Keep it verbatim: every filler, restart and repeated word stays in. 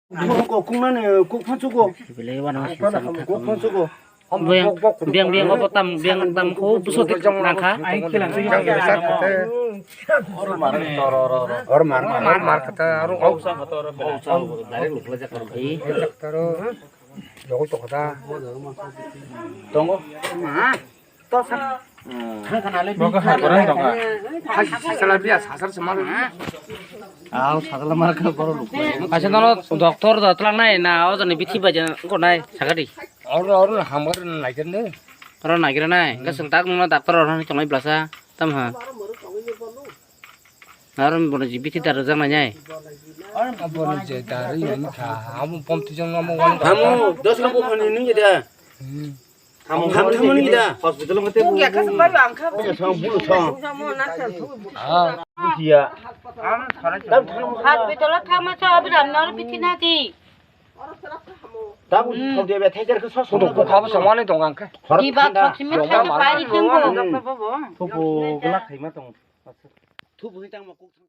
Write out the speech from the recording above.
Kok kok kungnani kok phansugo. Belai wano kok phansugo. Biang biang biang obo tam biang tam ko buso dik nangkha. Or mar mar mar kata aro au. Direct lukla jak. Taro. Jogo to kata. Tongo. Ma. Kaisa nono doctor da twlangnai na ojoni bithi bai jan ko nai sagadi. Oro oro hambar naigen ne. Oro naigen nai. Ka sung tak nono doctor oro ni tongnai blasa. Tam ha. Oro bono ji bithi da rwjak nai nai. Bono je da ri ni kha. Amo pom tu jong amo. Amo dos ka bo khani ni da. Ham ham ni da. Hospital mate. Bung ya khas bayo ang kha. Song bulu song. Butia. Hospital kha ma sa abi ram nor bithi na di. Tabu thok dia be thai jar khe sos. Ko khabo samani tong ang khe. Di ba thok simi thai pai ri theng bo. Thupu gula khaima tong. Thupu ni tang ma kuk.